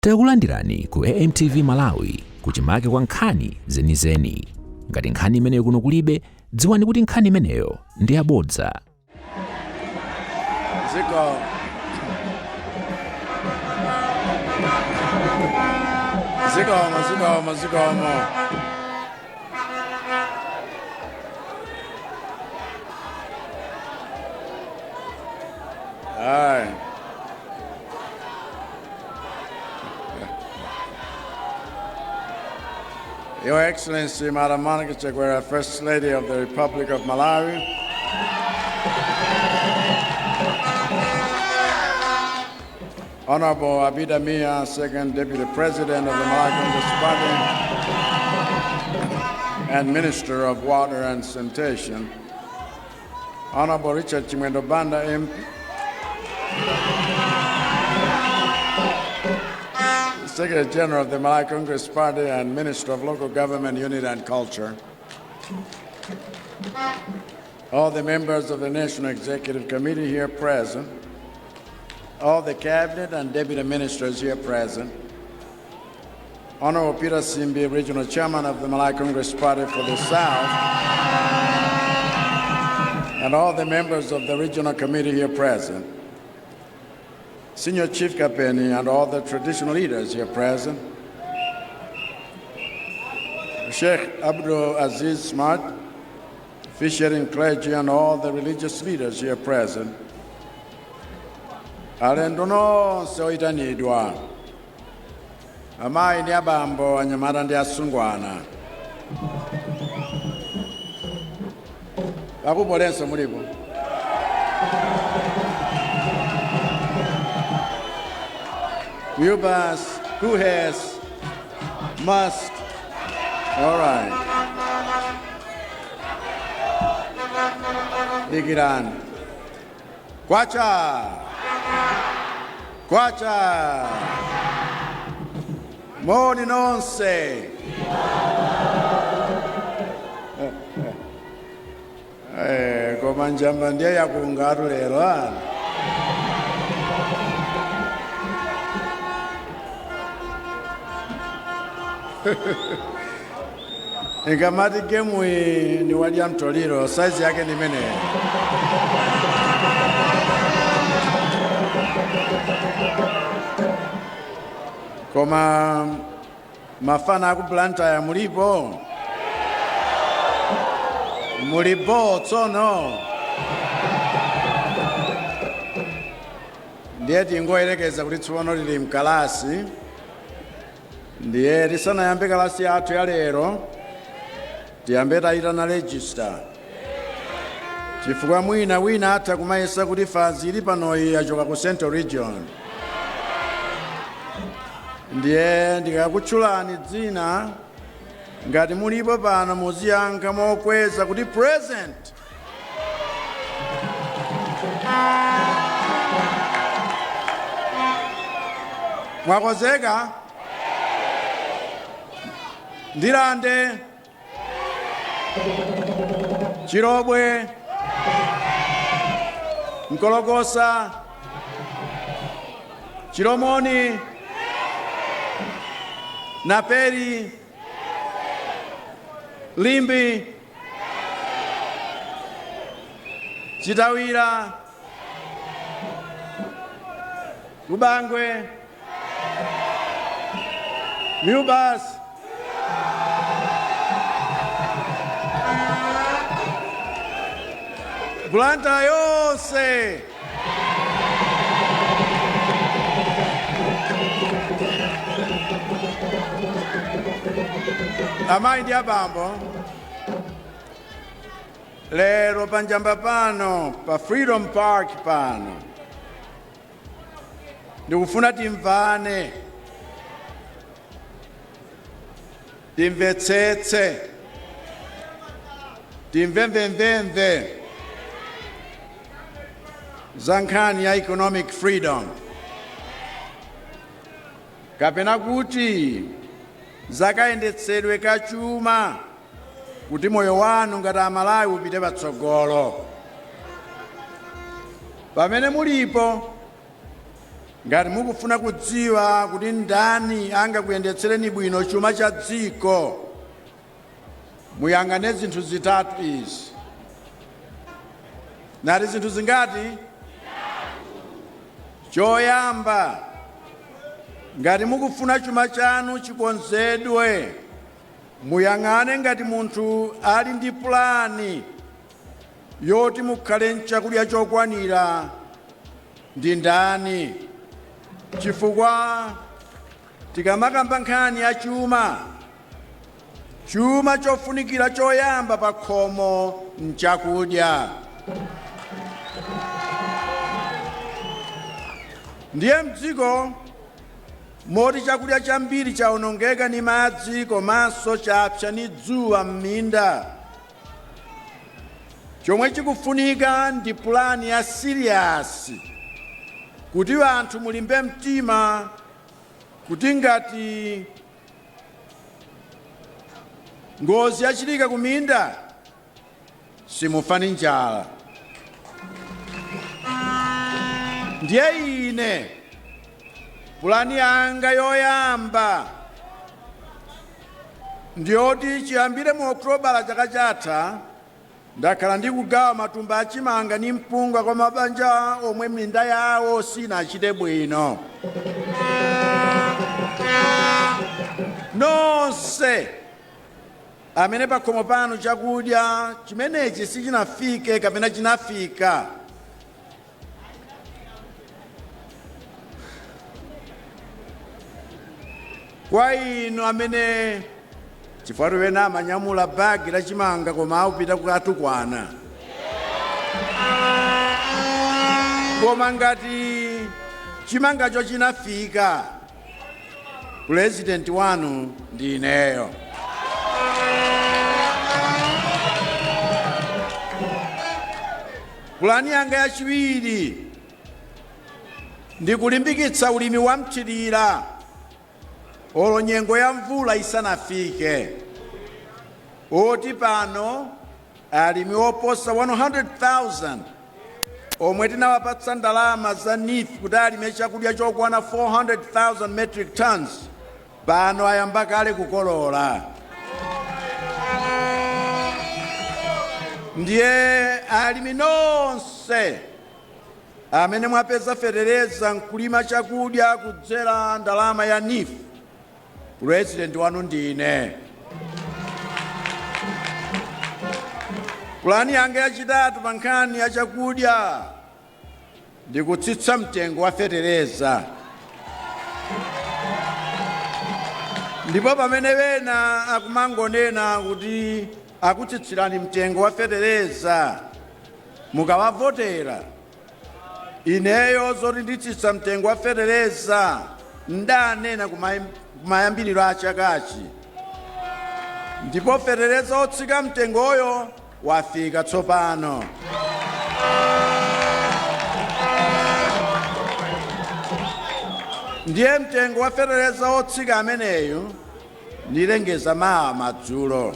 Takulandirani ku AMTV Malawi, kuchimake kwa nkhani zenizeni. Ngati nkhani imeneyo kuno kulibe, dziwani kuti nkhani imeneyo ndi yabodza. Ziko zikomo, zikomo, zikomo. Ayi. Your Excellency, Madam Monica Chakwera, First Lady of the Republic of Malawi, Honorable Abida Mia, Second Deputy President of the Malawi Congress Party and Minister of Water and Sanitation, Honorable Richard Chimwendo Banda, MP, Secretary General of the Malawi Congress Party and Minister of Local Government, Unit and Culture, all the members of the National Executive Committee here present, all the Cabinet and Deputy Ministers here present, Honorable Peter Simbi, Regional Chairman of the Malawi Congress Party for the South, and all the members of the Regional Committee here present, Senior Chief Kapeni and all the traditional leaders here present, Sheikh Abdul Aziz Smart, officiating clergy and all the religious leaders here present, alendo nonse oyitanidwa, amayi ndi abambo, anyamata ndi asungwana, akupolenso mulipo. MUBAS, KUHeS, MUST. All right. Dikirani. Kwacha. Kwacha. Moni nonse. Koma njamba ndiye yakungatu lero ah. Ikamati game iyi ni wadya mtoliro, size yake ni imeneyo. Koma mafana aku Blantyre mulipo? Mulipo tsono? Ndiye tingoyerekeza kuti tsopano lili mkalasi. Ndiye tisanayambe kalasi yathu ya lero, tiyambe tayitana register, chifukwa mwina wina atha kumayesa kuti fazi ili panoyi yachoka ku Central Region. Ndiye ndikakutchulani dzina, ngati mulipo pano muziyankha mokweza kuti present. Mwakonzeka? Ndirande, Chirobwe, Nkolokosa, Chilomoni, Naperi, Limbi, Chitawira, Kubangwe, MUBAS, Blantyre yonse. Amayi ndi abambo, lero panjamba pano pa Freedom Park pano ndikufuna timvane, timvetsetse, timvemvemvemve za nkhani ya economic freedom, kapena kuti zakayendetsedwe kachuma kuti moyo wanu ngati Amalawi upite patsogolo. Pamene mulipo Ngati mukufuna kudziwa kuti ndani angakuyendetsereni bwino chuma cha dziko, muyang'ane zinthu zitatu izi. Nati zinthu zingati? Choyamba, ngati mukufuna chuma chanu chikonzedwe, muyang'ane ngati munthu ali ndi pulani yoti mukhale nchakudya chokwanira ndi ndani, chifukwa tikamakamba nkhani ya chuma, chuma chofunikira choyamba pa khomo nchakudya. Ndiye mdziko moti chakudya chambiri chawonongeka ni madzi komanso chapsa ni dzuwa m'minda, chomwe chikufunika ndi pulani ya serious kuti anthu mulimbe mtima kuti ngati ngozi yachitika kuminda simufa ni njala. Ndiye ine pulani yanga yoyamba ndiyoti chiyambire mu Okutobala chaka chatha ndakhala ndikugawa matumba achimanga ndi mpunga kwa mabanja omwe minda yawo sinachite bwino. Nonse amene pakhomo panu chakudya chimenechi sichinafike kapena chinafika, kwa inu amene, chifukwa wena amanyamula bagi la chimanga koma akupita kukatukwana, koma ngati chimangacho chinafika, purezidenti wanu ndi ineyo. Pulani yanga yachiwiri ndi kulimbikitsa ulimi wa mthirira olo nyengo ya mvula isanafike, oti pano alimi oposa 100,000 omwe tinawapatsa ndalama za NEEF kuti alime chakudya chokwana 400,000 metric tons pano ayamba kale kukolola. Ndiye alimi nonse amene mwapeza fetereza nkulima chakudya kudzera ndalama ya NEEF, purezidenti wanu ndine. Pulani yanga yachitatu pa nkhani ya chakudya ndi kutsitsa mtengo wa fetereza. Ndipo pamene wena akumangonena kuti akutsitsirani mtengo wa fetereza mukawavotera, ineyo zoti nditsitsa mtengo wa fetereza ndanena kumayambiriro a chakachi, ndipo fetereza otsika mtengoyo wafika tsopano. Ndiye mtengo wa fetereza otsika ameneyu ndilengeza mawa madzulo.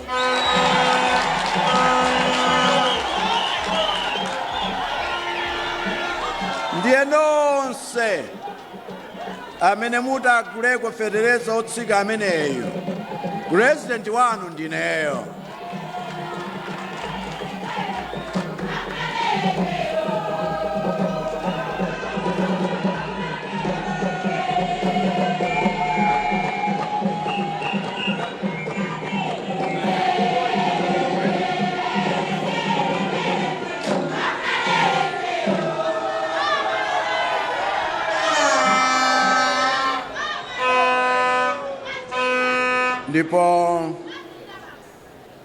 Ndiye nonse amene mutaguleko fetereza otsika ameneyu, purezidenti wanu ndineyo. Ndipo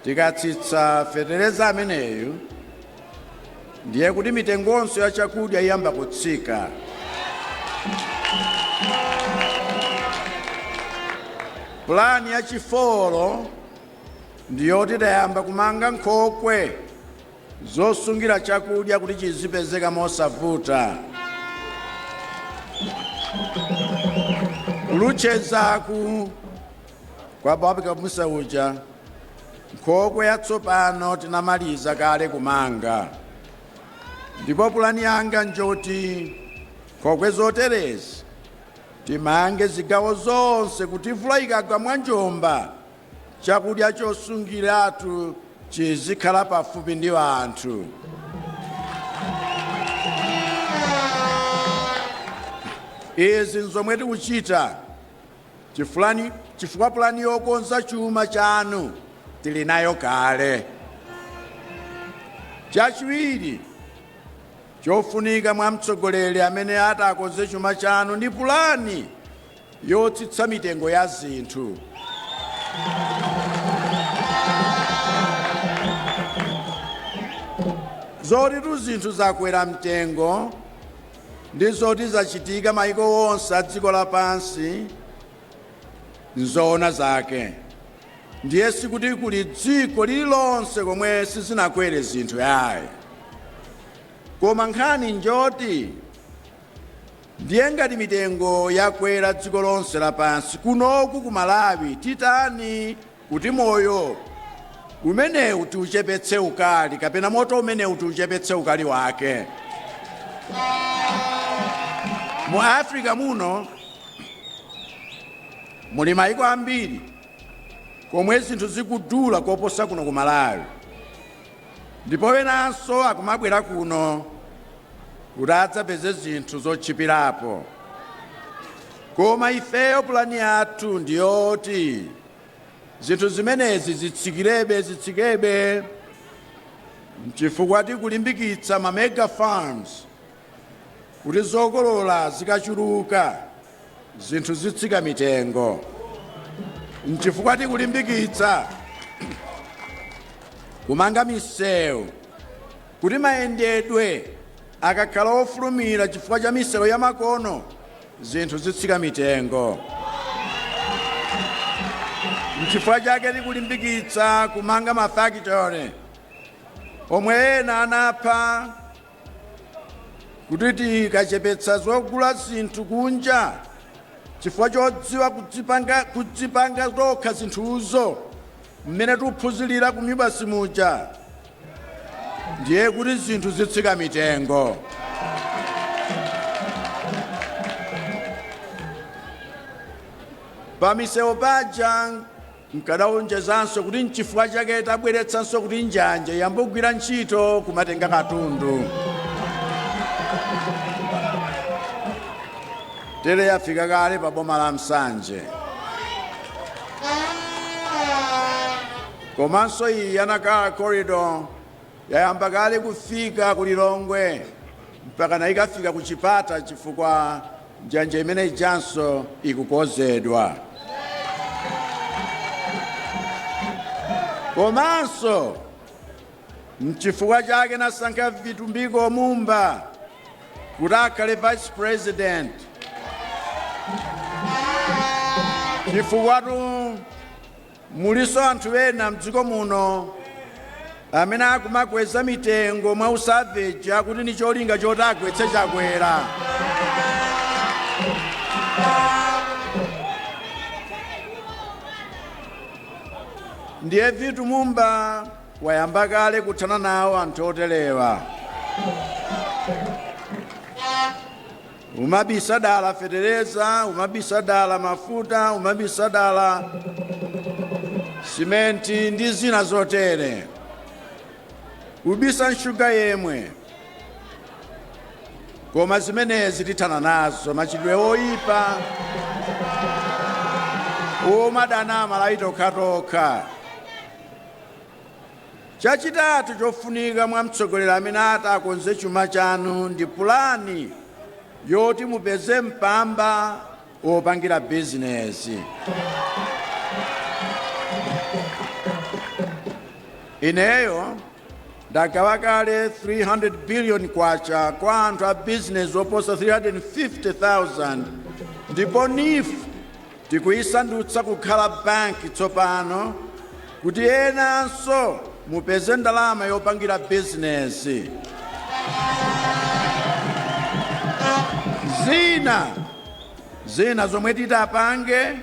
tikatsitsa fetereza ameneyu, ndiye kuti mitengonso ya chakudya iyamba kutsika. Pulani ya chifolo ndiyoti tayamba kumanga nkhokwe zosungira chakudya kuti chizipezeka mosavuta. Kuluchezaku kwa Bob Kamusa uja, nkhokwe yatsopano tinamaliza kale kumanga, ndipo pulani yanga njoti nkhokwe zoterezi Timange zigawo zonse kuti mvula ikagwa mwanjomba, chakudya chosungiratu chizikhala pafupi ndi anthu. Izi nzomwe tikuchita chifukwa pulani yokonza chuma chanu tili nayo kale. Chachiwiri chofunika mwa mtsogoleri amene atakonze chuma chanu ndi pulani yotsitsa mitengo ya zinthu. Zotitu zinthu zakwera mtengo ndi zoti zachitika maiko onse a dziko lapansi, nzoona zake. Ndiye sikuti kuli dziko lililonse komwe sizinakwere zinthu yayi. Koma nkhani njoti ndiye ngati mitengo yakwera dziko lonse lapansi, kunoku ku Malawi titani kuti moyo umenewu tiuchepetse ukali, kapena moto umenewu tiuchepetse ukali wake? Mu Africa muno muli maiko ambiri komwe zinthu zikudula koposa kuno ku Malawi, ndipo wenanso akumabwera kuno kuti adzapeze zinthu zotchipirapo. Koma ifeyo pulani yathu ndiyoti zinthu zimenezi zitsikirebe, zitsikebe, chifukwa tikulimbikitsa ma mega farms kuti zokolola zikachuluka zinthu zitsika mitengo. Nchifukwa tikulimbikitsa kumanga misewu kuti mayendedwe akakhala ofulumira chifukwa cha misewu ya makono, zinthu zitsika mitengo. Nchifukwa chake tikulimbikitsa kumanga mafakitore omwe ena anapha, kuti tikachepetsa zogula zinthu kunja chifukwa chodziwa kudzipanga tokha zinthuzo mmene tikuphunzirira ku MUBAS muja, ndiye kuti zinthu zitsika mitengo. Pamisewu paja nkadawonjezanso kuti nchifukwa chake tabweretsanso kuti njanje yambogwira ntchito kumatenga katundu. Tere yafika kale pa boma la Msanje. Komanso iyi ya Nacala Corridor yayamba kale kufika ku Lilongwe mpaka na ikafika ku Chipata, chifukwa njanje imene ijanso ikukonzedwa. Komanso nchifukwa chake nasankha Vitumbiko Mumba kuti akhale vice president, chifukwa muliso anthu ena mdziko muno amene akumakweza mitengo mwa usavage akuti ni cholinga choti agwetse Chakwera. Ndiye Vitu Mumba wayamba kale kuthana nawo anthu otelewa. Umabisa dala fetereza, umabisa dala mafuta, umabisa dala simenti ndi zina zotere, ubisa nshuga yemwe. Koma zimenezi tithana nazo, machitidwe oyipa omadana Amalawi tokhatokha. Chachitatu chofunika mwa mtsogoleri amene atakonze chuma chanu ndi pulani yoti mupeze mpamba wopangira bizinesi. Ineyo ndagawa kale 300 billion kwacha kwa anthu a bizinesi oposa 350,000, ndipo NEEF tikuyisandutsa kukhala banki tsopano kuti enanso mupeze ndalama yopangira bizinesi. Zina zomwe titapange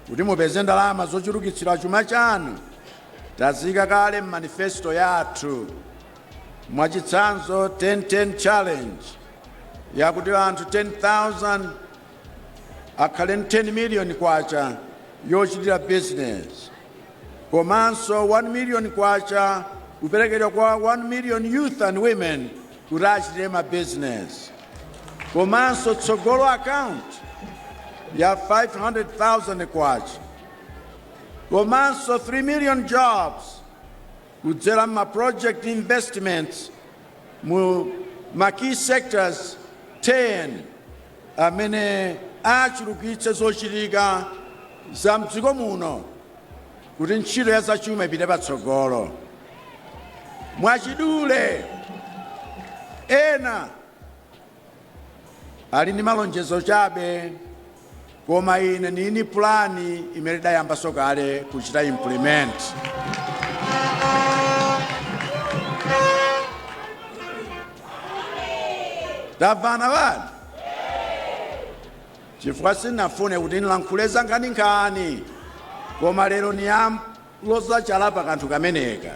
kuti mupeze ndalama zochulukitsira chuma chanu tazika kale m'manifesto yathu. Mwachitsanzo, 10-10 challenge yakuti anthu 10,000 Akhale 10 million kwacha yochitira business, komanso 1 million kwacha kuperekedwa kwa 1 million youth and women kuti achitire ma business, komanso Tsogolo account ya 500,000 kwacha, komanso 3 million jobs kudzera ma project investments mu ma key sectors 10 amene achulukitse zochitika za mdziko muno kuti ntchito ya zachuma ipite patsogolo. Mwachidule, ena ali ndi malonjezo chabe, koma ine nini pulani imene idayambaso kale kuchita implement. Tamvana vana? Chifukwa sinafune kuti ndilankhule za nkhaninkhani, koma lero niyaloza chala pa kanthu kameneka,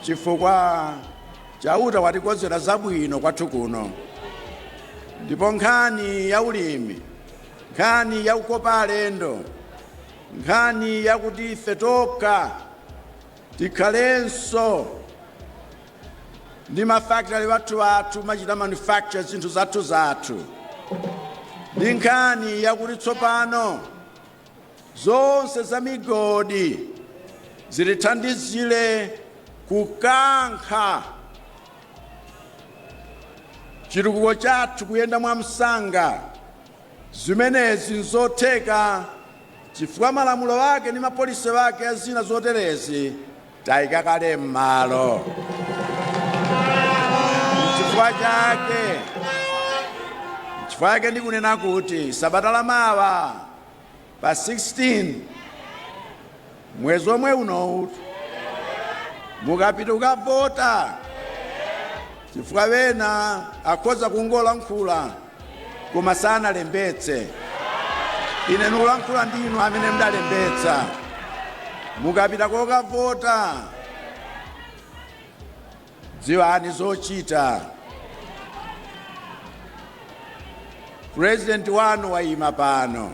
chifukwa Chauta watikonzera zabwino kwathu kuno. Ndipo nkhani ya ulimi, nkhani ya kukopa alendo, nkhani yakuti ife tokha tikhalenso ndi mafakitale wathu athu machita manufacture zinthu zathu zathu, ndi nkhani yakuti tsopano zonse za migodi zitithandizire kukankha chitukuko chathu kuyenda mwamsanga, zimenezi nzotheka chifukwa malamulo ake ndi mapolisi ake azina zoterezi tayika kale m'malo. Chifukwa chake ndikunena kuti sabata lamawa pa 16 mwezi omwe unowu mukapita kukavota, chifukwa wena akhoza kungolankhula koma sanalembetse. Ine ndikulankhula ndinu amene mudalembetsa. Mukapita kokavota, dziwani zochita. Purezidenti wanu wayima pano,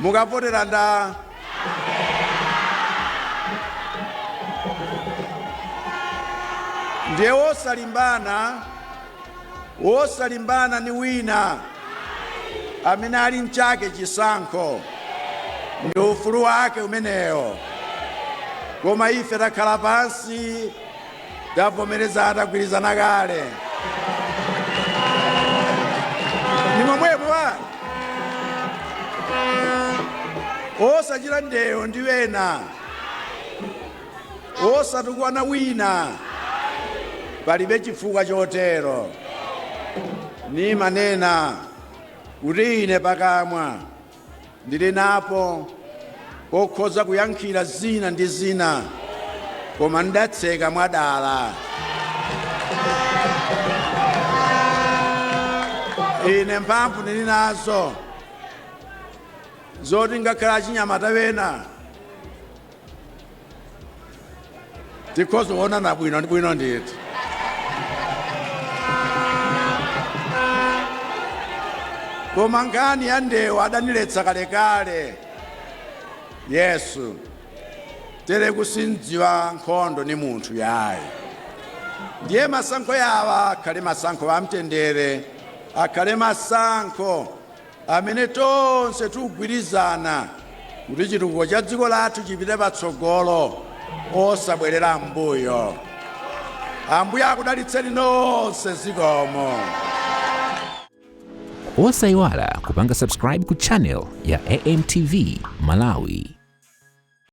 mukavotera nda ndiye wosalimbana ni wina amene ali mchake chisankho, ndi ufulu wake umeneyo. Koma ife takhala pansi, tavomereza, tagwirizana kale, ni momwemo wa osachita ndeyo ndi wena, osatukwana wina, palibe chifukwa chotero. Nimanena kuti ine pakamwa ndili napo pokhoza kuyankhira zina ndi zina, koma ndatseka mwadala. Ine mphamvu ndili nazo zoti ngakhala achinyamata wena tikhoza kuonana bwino bwino ndithu. Koma nkhani ya ndewu adaniletsa kalekale Yesu, tere kusindziwa nkhondo ni munthu yayi. Ndiye masankho yawa akhale masankho amtendere, akhale masankho amene tonse tikugwirizana kuti chitukuko cha dziko lathu chipite patsogolo, osabwerera mbuyo. Ambuye akudalitseni nonse, zikomo. Osayiwala kupanga subscribe ku channel ya AMTV Malawi.